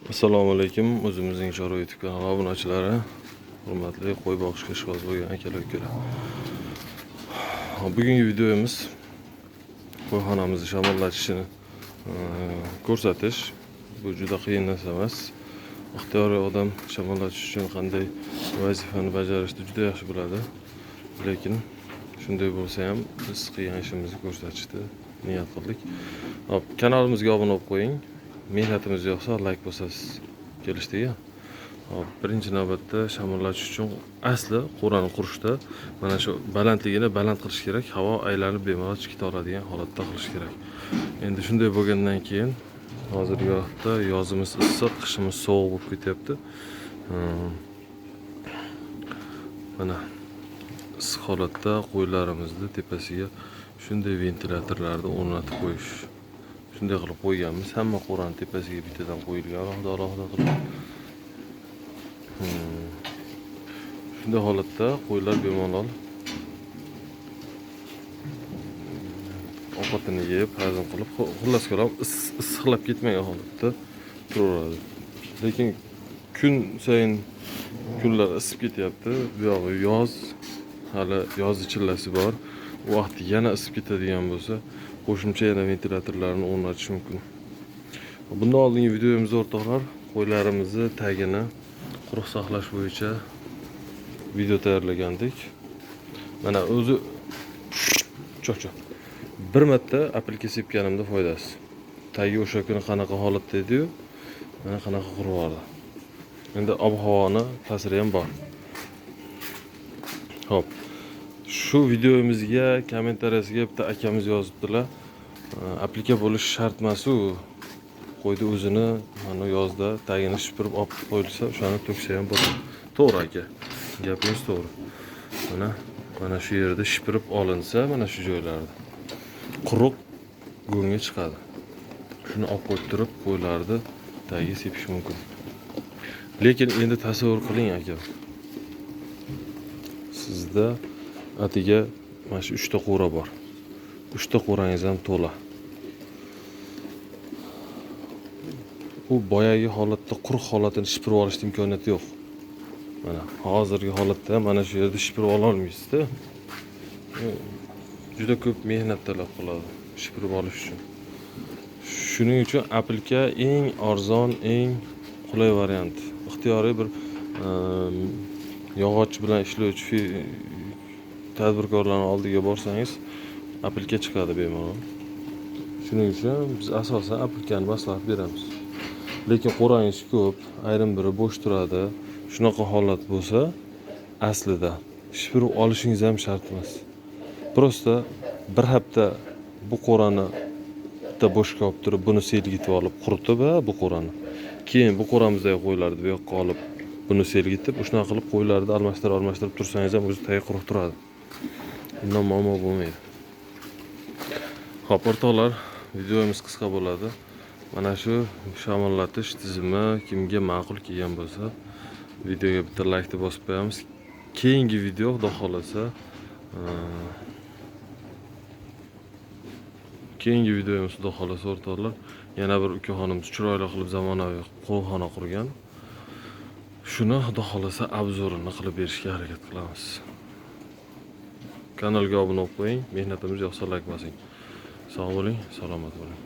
Assalomu alaykum, o'zimizning Chorva YouTube kanali obunachilari, hurmatli qo'y boqishga ishqiboz bo'lgan akalar ukalar. Bugungi videomiz qo'yxonamizni shamollatishini ko'rsatish. Bu juda qiyin narsa emas. Ixtiyoriy odam shamollatish uchun qanday vazifani bajarishni juda yaxshi biladi. Lekin shunday bo'lsa ham biz qilgan ishimizni ko'rsatishni niyat qildik. Hop, kanalimizga obuna bo'lib qo'ying. Mehnatimiz yoqsa like bosasiz. Kelishdik-a? Hop, birinchi navbatda shamollatish uchun asli qo'rani qurishda mana shu balandligini baland qilish kerak, havo aylanib bemalol chiqib keta oladigan holatda qilish kerak. Endi shunday bo'lgandan keyin hozirgi vaqtda yozimiz issiq, qishimiz sovuq bo'lib ketyapti. Mana issiq holatda qo'ylarimizni tepasiga shunday ventilyatorlarni o'rnatib qo'yish. Shunday qilib qo'yganmiz. Hamma qo'rani tepasiga bittadan qo'yilgan, alohida alohida qilib. Shunday holatda qo'ylar bemalol ovqatini yeb, hazm qilib, xullas kalom issiqlab ketmagan holatda turaveradi. Lekin kun sayin kunlar isib ketyapti. Bu yog'i yoz, hali yozni chillasi bor. U vaqt yana isib ketadigan bo'lsa, qo'shimcha yana ventilyatorlarni o'rnatish mumkin. Bundan oldingi videomizda o'rtoqlar, qo'ylarimizni tagini quruq saqlash bo'yicha video tayyorlagandik. Mana o'zi cho'cho. Bir marta apilka sepganimda foydasi. Tagi o'sha kuni qanaqa holatda edi-yu, mana qanaqa qurib yubordi. Endi ob-havoni ta'siri ham bor. Xo'p. Shu videomizga kommentariyasiga bitta akamiz yozibdilar. Aplika bo'lishi shart emas u. Qo'yni o'zini mana yozda tagini shipirib olib qo'yilsa, o'shani to'ksa ham bo'ladi. To'g'ri aka. Gapingiz to'g'ri. Mana shu yerda shipirib olinsa, mana shu joylarda quruq go'ngga chiqadi. Shuni olib qo'yib turib, qo'ylarni tagiga sepish mumkin. Lekin endi tasavvur qiling aka. Sizda atiga mana shu 3 ta qo'ra bor. 3 ta qo'rangiz ham to'la. U boyagi holatda quruq holatini shipirib olishning imkoniyati yo'q. Mana hozirgi holatda mana shu yerda shipirib ola olmaysiz-da. Juda ko'p mehnat talab qiladi shipirib olish uchun. Shuning uchun aplika eng arzon, eng qulay variant. Ixtiyoriy bir yog'och bilan ishlovchi tadbirkorlarning oldiga borsangiz, aplika chiqadi bemalol. Shuning uchun biz asosan aplikani maslahat beramiz. Lekin qo'rangiz ko'p, ayrim biri bo'sh turadi. Shunaqa holat bo'lsa, aslida shipirib olishingiz ham shart emas. Prosta bir hafta bu qo'rani bitta bo'shga olib turib, buni selgitib olib, quritib, ha, bu qo'rani. Keyin bu qo'ramizdagi qo'ylarni bu yoqqa olib, buni selgitib, shunaqa qilib qo'ylarni almashtirib, almashtirib tursangiz ham o'zi tagi quruq turadi. Undan muammo bo'lmaydi. Xo'p, o'rtoqlar, videomiz qisqa bo'ladi. Mana shu shamollatish tizimi kimga ma'qul kelgan bo'lsa, videoga bitta like bosib qo'yamiz. Keyingi video xudo xolasa, keyingi videomiz xudo xolasa o'rtoqlar, yana bir ukaxonimiz chiroyli qilib zamonaviy qo'yxona qurgan. Shuni xudo xolasa obzorini qilib berishga harakat qilamiz. Kanalga obuna bo'lib qo'ying, mehnatimiz yoqsa like bosing. Sog' bo'ling, salomat bo'ling.